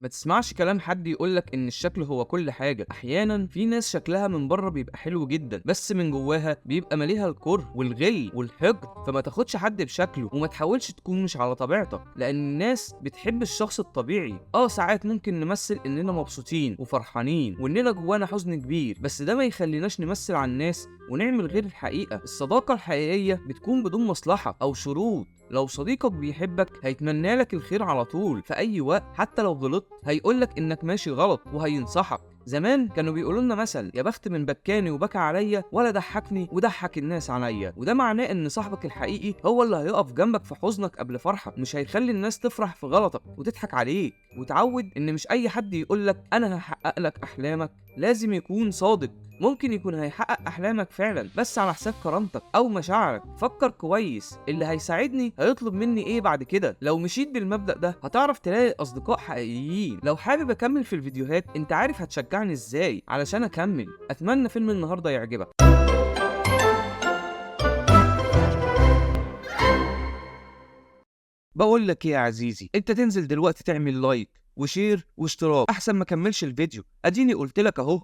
ما تسمعش كلام حد يقولك ان الشكل هو كل حاجة. احيانا في ناس شكلها من بره بيبقى حلو جدا، بس من جواها بيبقى مليها الكره والغل والحقد. فما تاخدش حد بشكله وما تحاولش تكون مش على طبيعتك، لان الناس بتحب الشخص الطبيعي. ساعات ممكن نمثل اننا مبسوطين وفرحانين واننا جوانا حزن كبير، بس ده ما يخليناش نمثل على الناس ونعمل غير الحقيقة. الصداقة الحقيقية بتكون بدون مصلحة او شروط. لو صديقك بيحبك هيتمنى لك الخير على طول في اي وقت، حتى لو غلطت هيقولك انك ماشي غلط وهينصحك. زمان كانوا بيقولوا لنا مثل: يا بخت من بكاني وبكى عليا، ولا ضحكني وضحك الناس عليا. وده معناه ان صاحبك الحقيقي هو اللي هيقف جنبك في حزنك قبل فرحك، مش هيخلي الناس تفرح في غلطك وتضحك عليك. وتعود ان مش اي حد يقولك انا هحقق لك احلامك لازم يكون صادق. ممكن يكون هيحقق احلامك فعلا، بس على حساب كرامتك او مشاعرك. فكر كويس، اللي هيساعدني هيطلب مني ايه بعد كده؟ لو مشيت بالمبدأ ده هتعرف تلاقي اصدقاء حقيقيين. لو حابب اكمل في الفيديوهات انت عارف هتشجعني ازاي علشان اكمل. اتمنى فيلم النهارده يعجبك. بقول لك ايه يا عزيزي، انت تنزل دلوقتي تعمل like و share واشتراك، احسن ما اكملش الفيديو. اديني قلت لك اهو.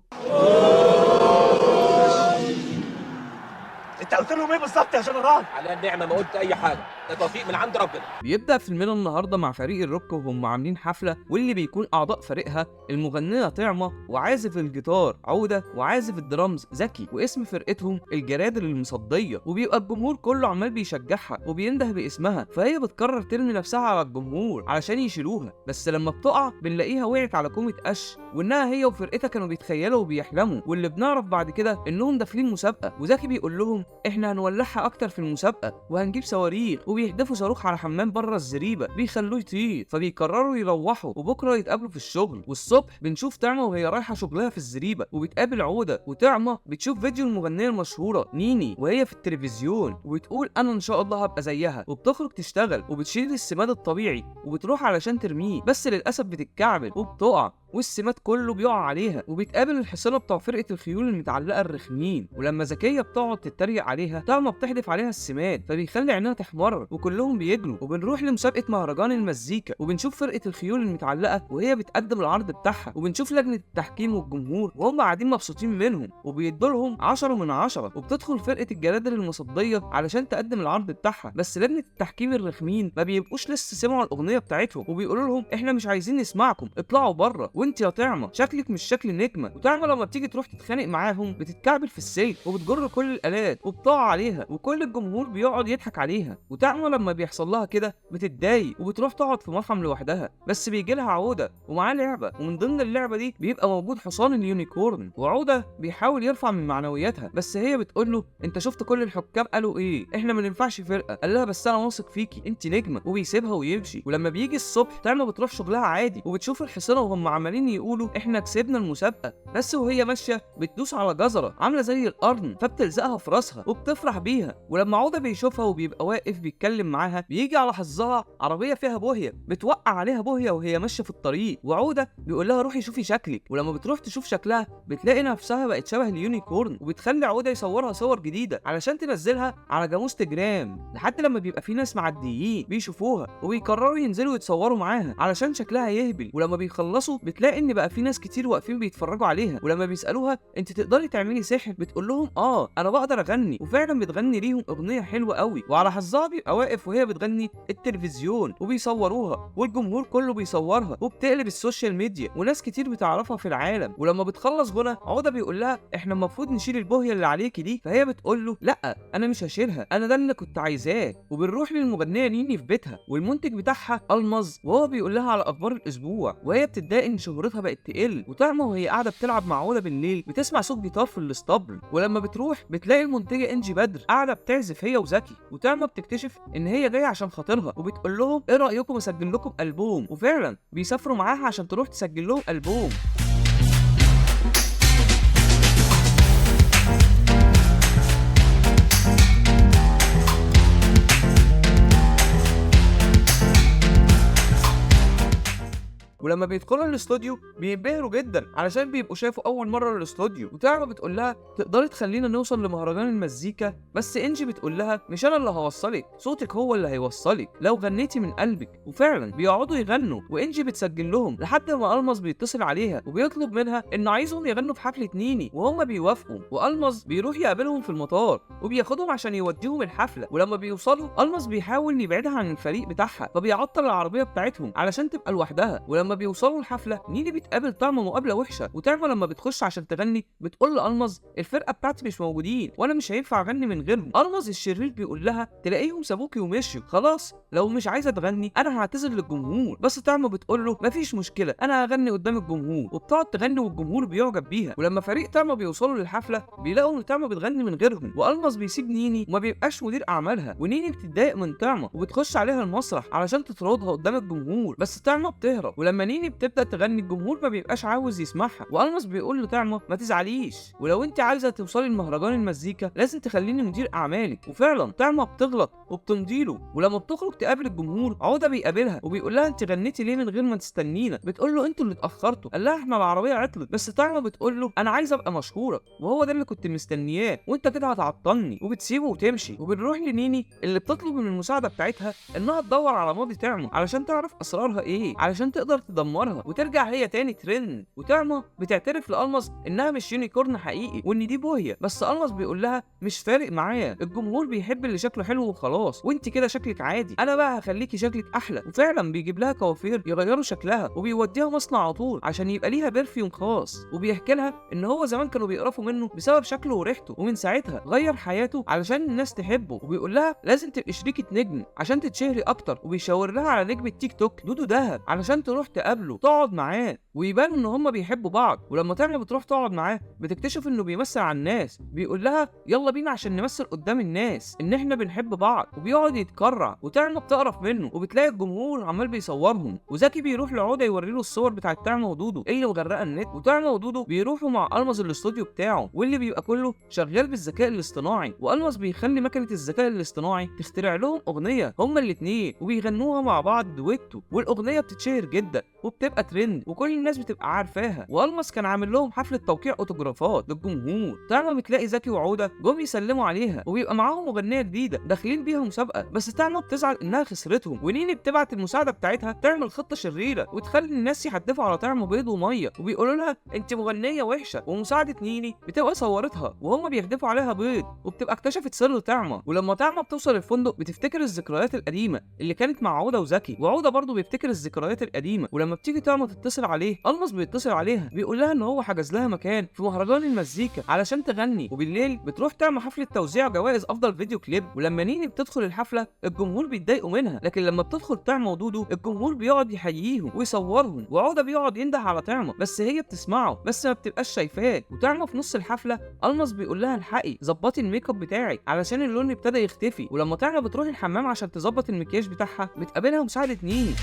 انت قلت لهم ايه بالظبط يا جنرال؟ على النعمة ما قلت اي حاجة، ده توفيق من عند ربنا. بيبدا فيلمنا النهارده مع فريق الروك وهم عاملين حفلة، واللي بيكون اعضاء فريقها المغنية طعمه وعازف الجيتار عوده وعازف الدرامز زكي، واسم فرقتهم الجرادل المصديه. وبيبقى الجمهور كله عمال بيشجعها وبينده باسمها، فهي بتقرر ترمي نفسها على الجمهور علشان يشيلوها، بس لما بتقع بنلاقيها وقعت على كومة قش، وانها هي وفرقتها كانوا بيتخيلوا وبيحلموا. واللي بنعرف بعد كده انهم داخلين مسابقة، وزكي بيقول لهم احنا هنولعها اكتر في المسابقة وهنجيب صواريخ، وبيحدفوا صاروخ على حمام بره الزريبه بيخلوه يطير. فبيقرروا يروحوا وبكره يتقابلوا في الشغل. والصبح بنشوف طعمه وهي رايحة شغلها في الزريبه، وبتقابل عوده، وطعمه بتشوف فيديو المغنية المشهورة نيني وهي في التلفزيون، وبتقول انا ان شاء الله هبقى زيها، وبتخرج تشتغل وبتشيل السماد الطبيعي وبتروح علشان ترميه، بس للاسف بتتكعبل وبتقع والسماد كله بيقع عليها. وبيتقابل الحصانة بتوع فرقه الخيول المتعلقة الرخمين، ولما زكية بتقعد تتريق عليها طعمه بتحدف عليها السماد فبيخلي عينها تحمر وكلهم بيجروا. وبنروح لمسابقه مهرجان المزيكا، وبنشوف فرقه الخيول المتعلقة وهي بتقدم العرض بتاعها، وبنشوف لجنة التحكيم والجمهور وهم قاعدين مبسوطين منهم وبيدوا لهم 10 من 10. وبتدخل فرقه الجرادل المصديه علشان تقدم العرض بتاعها، بس لجنة التحكيم الرخمين ما بيبقوش لسه سمعوا الاغنية بتاعتهم، وبيقولوا لهم احنا مش عايزين نسمعكم، اطلعوا بره، وانت يا طعمه شكلك مش شكل نجمه. وطعمه لما بتيجي تروح تتخانق معاهم بتتكعبل في السلك وبتجر كل الالات وبتقع عليها، وكل الجمهور بيقعد يضحك عليها. وطعمه لما بيحصل لها كده بتتضايق وبتروح تقعد في مطعم لوحدها، بس بيجي لها عوده ومعاه لعبه، ومن ضمن اللعبة دي بيبقى موجود حصان ال unicorn. وعوده بيحاول يرفع من معنوياتها، بس هي بتقول له انت شفت كل الحكام قالوا ايه، احنا ما ننفعش فرقه. قال لها بس انا واثق فيكي، انت نجمه، وبيسيبها ويمشي. ولما بيجي الصبح طعمه بتروح شغلها عادي، وبتشوف الحصانة وهم عمالين يقولوا احنا كسبنا المسابقة، بس وهي ماشية بتدوس على جزرة عامله زي القرن فبتلزقها في راسها وبتفرح بيها. ولما عوده بيشوفها وبيبقى واقف بيتكلم معاها، بيجي على حظها عربية فيها بوهيه، بتوقع عليها بوهيه وهي ماشية في الطريق، وعوده بيقول لها روحي شوفي شكلك. ولما بتروح تشوف شكلها بتلاقي نفسها بقت شبه ال unicorn، وبتخلي عوده يصورها صور جديدة علشان تنزلها على جاموسة جرام، لحد لما بيبقى في ناس معديين بيشوفوها وبيقرروا ينزلوا يتصوروا معاها علشان شكلها يهبل. ولما بيخلصوا بتلاقي ان بقى في ناس كتير واقفين بيتفرجوا عليها، ولما بيسالوها انت تقدري تعملي سحر بتقول لهم انا بقدر اغني، وفعلا بتغني ليهم اغنية حلوة قوي. وعلى حظها بيبقى واقف وهي بتغني التلفزيون وبيصوروها والجمهور كله بيصورها، وبتقلب ال social media وناس كتير بتعرفها في العالم. ولما بتخلص غنى عوده بيقول لها احنا المفروض نشيل البوهيه اللي عليكي دي، فهي بتقول له لا انا مش هشيلها، انا ده اللي كنت عايزاه. وبنروح للمغنيه نيني في بيتها، والمنتج بتاعها المز وهو بيقول لها على اخبار الاسبوع، وهي بتتضايق ان شهرتها بقت تقل. وطعمه وهي قاعدة بتلعب مع عوده بالليل بتسمع صوت جيتار في الاسطبل، ولما بتروح بتلاقي المنتجة انجي بدر قاعدة بتعزف هي وزكي. وطعمه بتكتشف ان هي جاية عشان خاطرها، وبتقول لهم ايه رايكم اسجل لكم البوم، وفعلا بيسافروا معاها عشان تروح تسجل لهم البوم. ولما بيدخلوا الاستوديو بينبهروا جدا علشان بيبقوا شافوا اول مرة الاستوديو. وطعمه بتقول لها تقدري تخلينا نوصل لمهرجان المزيكا، بس انجي بتقول لها مش انا اللي هوصلك، صوتك هو اللي هيوصلك لو غنيتي من قلبك. وفعلا بيقعدوا يغنوا وانجي بتسجل لهم لحد ما المز بيتصل عليها وبيطلب منها انه عايزهم يغنوا في حفلة نيني، وهم بيوافقوا. والمز بيروح يقابلهم في المطار وبياخدهم عشان يوديهم الحفلة. ولما بيوصلوا المز بيحاول يبعدها عن الفريق بتاعها، فبيعطل العربية بتاعتهم علشان تبقى لوحدها. ولما بيوصلوا الحفلة نيني بتقابل طعمه مقابله وحشة، وطعمه لما بتخش عشان تغني بتقول لالمز الفرقة بتاعتي مش موجودين وانا مش هينفع اغني من غيرهم. المز الشرير بيقول لها تلاقيهم سابوكي ومشوا، خلاص لو مش عايزه تغني انا هعتذر للجمهور. بس طعمه بتقول له مفيش مشكلة انا هغني قدام الجمهور، وبتقعد تغني والجمهور بيعجب بيها. ولما فريق طعمه بيوصلوا للحفله بيلاقوا ان طعمه بتغني من غيرهم، والمز بيسيب نيني وما بيبقاش مدير اعمالها. ونيني بتتضايق من طعمه وبتخش عليها المسرح علشان تطردها قدام الجمهور، بس طعمه بتهرب. ولما نيني بتبدا تغني الجمهور ما بيبقاش عاوز يسمعها، والمز بيقول لطعمه ما تزعليش، ولو انت عايزه توصلي لمهرجان المزيكا لازم تخليني مدير اعمالك. وفعلا طعمه بتغلط وبتمضيله. ولما بتخرج تقابل الجمهور عوده بيقابلها وبيقول لها انت غنيتي ليه من غير ما تستنينا؟ بتقول له انتوا اللي اتاخرتوا. قال لها احنا العربية عطلت. بس طعمه بتقول له انا عايزه ابقى مشهورة وهو ده اللي كنت مستنياه، وانت كده هتعطلني، وبتسيبه وتمشي. وبنروح لنيني اللي بتطلب من المساعدة بتاعتها انها تدور على ماضي طعمه علشان تعرف اسرارها ايه، علشان تقدر تدمرها وترجع هي تاني ترند. وطعمه بتعترف لالمز انها مش unicorn حقيقي وان دي بوهيه، بس المز بيقول لها مش فارق معايا، الجمهور بيحب اللي شكله حلو وخلاص، وانت كده شكلك عادي، انا بقى هخليكي شكلك احلى. وفعلا بيجيب لها كوافير يغيروا شكلها وبيوديها مصنع على طول عشان يبقى ليها perfume خاص. وبيحكي لها ان هو زمان كانوا بيقرفوا منه بسبب شكله وريحته، ومن ساعتها غير حياته علشان الناس تحبه. وبيقول لها لازم تبقي شريكة نجم عشان تتشهري اكتر، وبيشاور لها على نجم التيك توك دودو دهب علشان تروح تقابله تقعد معاه ويبانوا ان هما بيحبوا بعض. ولما طعمه بتروح تقعد معاه بتكتشف انه بيمثل على الناس، بيقول لها يلا بينا عشان نمثل قدام الناس ان احنا بنحب بعض، وبيقعد يتكرع وطعمه بتقرف منه، وبتلاقي الجمهور عمال بيصورهم. وزكي بيروح لعوده يوري له الصور بتاعت طعمه ودودو اللي مغرقة النت. وطعمه ودودو بيروحوا مع المز الاستوديو بتاعه واللي بيبقى كله شغال بالذكاء الاصطناعي، والمز بيخلي مكنه الذكاء الاصطناعي تخترع لهم اغنية هما الاثنين وبيغنوها مع بعض دويتو، والاغنية بتتشهر جدا وبتبقى ترند وكل الناس بتبقى عارفاها. والمز كان عامل لهم حفلة توقيع اوتوجرافات للجمهور. طعمه بتلاقي زكي وعوده جم يسلموا عليها وبيبقى معاهم مغنيه جديدة داخلين بيها مسابقة، بس طعمه بتزعل انها خسرتهم. ونيني بتبعت المساعدة بتاعتها تعمل خطه شريرة وتخلي الناس يحدفوا على طعمه بيض ومية، وبيقولوا لها انت مغنيه وحشة. ومساعدة نيني بتبقى صورتها وهم بيحدفوا عليها بيض، وبتبقى اكتشفت سر طعمه. ولما طعمه بتوصل الفندق بتفتكر الذكريات القديمة اللي كانت مع عوده وزكي، وعوده برضه بيفتكر الذكريات القديمة. ولما بتيجي طعمه تتصل عليه المز بيتصل عليها بيقول لها ان هو حجز لها مكان في مهرجان المزيكا علشان تغني. وبالليل بتروح تعمل حفلة توزيع جوائز افضل فيديو كليب. ولما نيني بتدخل الحفلة الجمهور بيتضايقوا منها، لكن لما بتدخل طعمه ودودو الجمهور بيقعد يحييهم ويصورهم، وعوده بيقعد ينده على طعمه بس هي بتسمعه بس ما بتبقاش شايفاه. وطعمه في نص الحفلة المز بيقول لها الحقي ظبطي الميك اب بتاعك علشان اللون ابتدى يختفي. ولما طعمه بتروح الحمام عشان تظبط المكياج بتاعها بتقابلها مساعدة نيني.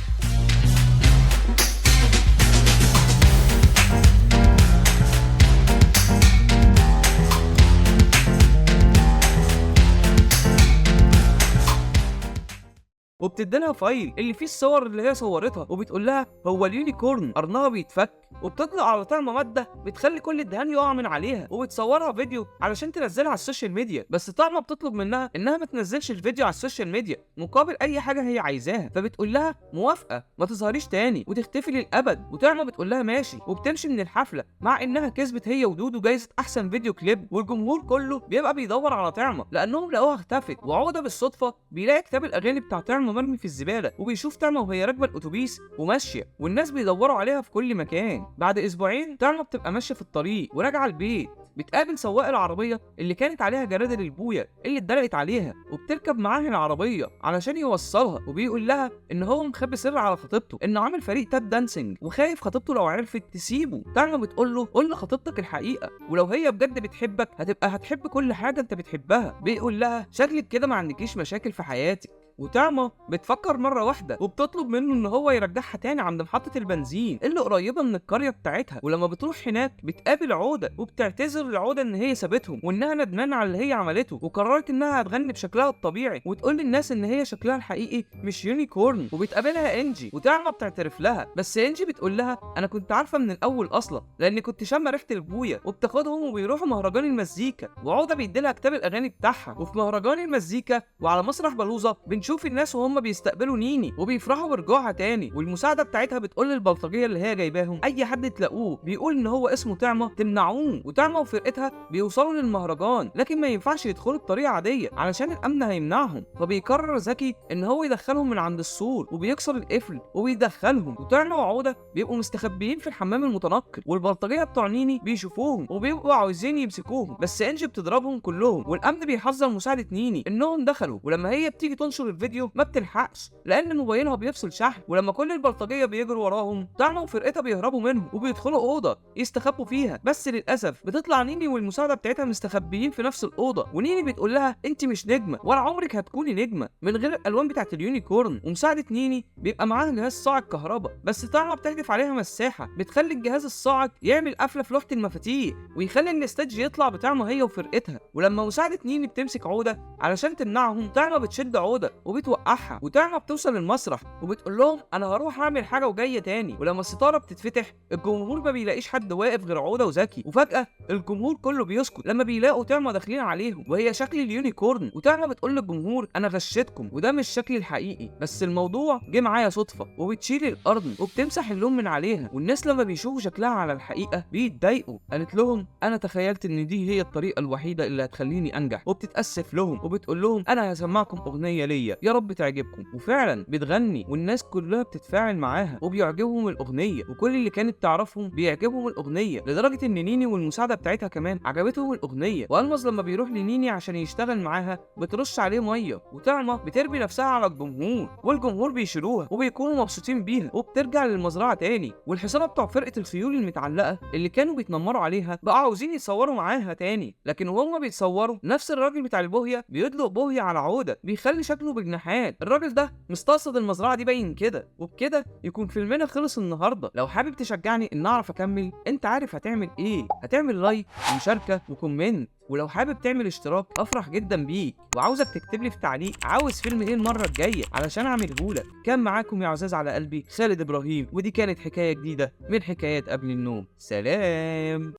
وبتدي لها file اللي فيه الصور اللي هي صورتها، وبتقول لها هو ال unicorn قرنها بيتفك، وبتطلق على طعمه مادة بتخلي كل الدهان يقع من عليها، وبتصورها فيديو علشان تنزلها على ال social media. بس طعمه بتطلب منها انها ما تنزلش الفيديو على ال social media مقابل اي حاجة هي عايزاها، فبتقول لها موافقة ما تظهريش تاني وتختفي للابد. وطعمه بتقول لها ماشي، وبتمشي من الحفلة مع انها كسبت هي ودودو جايزة احسن فيديو كليب، والجمهور كله بيبقى بيدور على طعمه لانهم لقوها اختفت. وعوده بالصدفة بيلاقي كتاب الاغاني بتاع طعمه مرمي في الزبالة، وبيشوف طعمه وهي راكبه الاتوبيس وماشية والناس بيدوروا عليها في كل مكان. بعد اسبوعين طعمه بتبقى ماشية في الطريق وراجعه البيت، بتقابل سواق العربية اللي كانت عليها جرادل البويه اللي اتدلقت عليها، وبتركب معاه العربية علشان يوصلها، وبيقول لها ان هو مخبي سر على خطيبته انه عامل فريق tap dancing وخايف خطيبته لو عرفت تسيبه. طعمه بتقول له قول لخطيبتك الحقيقة، ولو هي بجد بتحبك هتبقى هتحب كل حاجة انت بتحبها. بيقول لها شكلك كده ما عندكيش مشاكل في حياتك، وطعمه بتفكر مرة واحدة وبتطلب منه ان هو يرجعها تاني عند محطة البنزين اللي قريبه من القرية بتاعتها. ولما بتروح هناك بتقابل عوده وبتعتذر لعوده ان هي سابتهم وانها ندمانه على اللي هي عملته، وقررت انها هتغني بشكلها الطبيعي وتقول للناس ان هي شكلها الحقيقي مش unicorn. وبتقابلها انجي وطعمه بتعترف لها، بس انجي بتقول لها انا كنت عارفه من الاول اصلا لان كنت شامة ريحه البويه. وبتاخدهم وبيروحوا مهرجان المزيكا، وعوده بيديلها كتاب الاغاني بتاعها. وفي مهرجان المزيكا وعلى مسرح بلوزة بنشوف الناس وهم بيستقبلوا نيني وبيفرحوا برجوعها تاني، والمساعدة بتاعتها بتقول للبلطجيه اللي هي جايباهم اي حد تلاقوه بيقول ان هو اسمه طعمه تمنعوه. وطعمه وفرقتها بيوصلوا للمهرجان، لكن ما ينفعش يدخلوا بطريقة عادية علشان الامن هيمنعهم، فبيقرر زكي ان هو يدخلهم من عند السور وبيكسر القفل وبيدخلهم. وطعمه وعوده بيبقوا مستخبيين في الحمام المتنقل، والبلطجيه بتوع نيني بيشوفوهم وبيبقوا عاوزين يمسكوهم، بس انجي بتضربهم كلهم، والامن بيحذر مساعدة نيني انهم دخلوا. ولما هي بتيجي تنشر الفيديو ما بتلحقش لان موبايلها بيفصل شحن، ولما كل البلطجيه بيجروا وراهم طعمه وفرقتها بيهربوا منهم وبيدخلوا اوضة يستخبوا فيها، بس للاسف بتطلع نيني والمساعدة بتاعتها مستخبيين في نفس الاوضة. ونيني بتقول لها انت مش نجمه ولا عمرك هتكوني نجمه من غير الالوان بتاعت ال unicorn. ومساعدة نيني بيبقى معاها جهاز صاعق كهرباء، بس طعمه بتحدف عليها مساحة بتخلي الجهاز الصاعق يعمل قفله في لوحة المفاتيح ويخلي ال stage يطلع بطعمه هي وفرقتها. ولما مساعدة نيني بتمسك عوده علشان تمنعهم، طعمه بتشد عوده وبتوقعها، وطعمه بتوصل للمسرح وبتقول لهم انا هروح اعمل حاجة وجاية تاني. ولما الستارة بتتفتح الجمهور ما بيلاقيش حد واقف غير عوده وزكي، وفجاة الجمهور كله بيسكت لما بيلاقوا طعمه داخلين عليهم وهي شكل ال unicorn. وطعمه بتقول للجمهور انا غشيتكم وده مش شكلي الحقيقي، بس الموضوع جه معايا صدفة. وبتشيل القرن وبتمسح اللون من عليها، والناس لما بيشوفوا شكلها على الحقيقة بيتضايقوا. قالت لهم انا تخيلت ان دي هي الطريقة الوحيدة اللي هتخليني انجح، وبتتاسف لهم وبتقول لهم انا هسمعكم اغنية ليا يا رب تعجبكم. وفعلا بتغني والناس كلها بتتفاعل معاها وبيعجبهم الاغنية، وكل اللي كانت تعرفهم بيعجبهم الاغنية، لدرجة ان نيني والمساعدة بتاعتها كمان عجبتهم الاغنية. والمز لما بيروح لنيني عشان يشتغل معاها بترش عليه مية، وطعمه بترمي نفسها على الجمهور والجمهور بيشيلوها وبيكونوا مبسوطين بيها، وبترجع للمزرعه تاني. والحصانه بتوع فرقه الخيول المتعلقة اللي كانوا بيتنمروا عليها بقى عاوزين يتصوروا معاها تاني، لكن وهم بيتصوروا نفس الراجل بتاع البوهيه بيدلق بوهيه على عوده بيخلي شكله بجناحات. الراجل ده مستقصد المزرعة دي باين كده. وبكده يكون فيلمنا خلص النهارده. لو حابب تشجعني ان اعرف اكمل انت عارف هتعمل ايه، هتعمل like ومشاركة و comment، ولو حابب تعمل اشتراك افرح جدا بيك. وعاوزك تكتب لي في تعليق عاوز فيلم ايه المرة الجاية علشان اعملهولك. كان معاكم يا عزاز على قلبي خالد ابراهيم، ودي كانت حكاية جديدة من حكايات قبل النوم. سلام.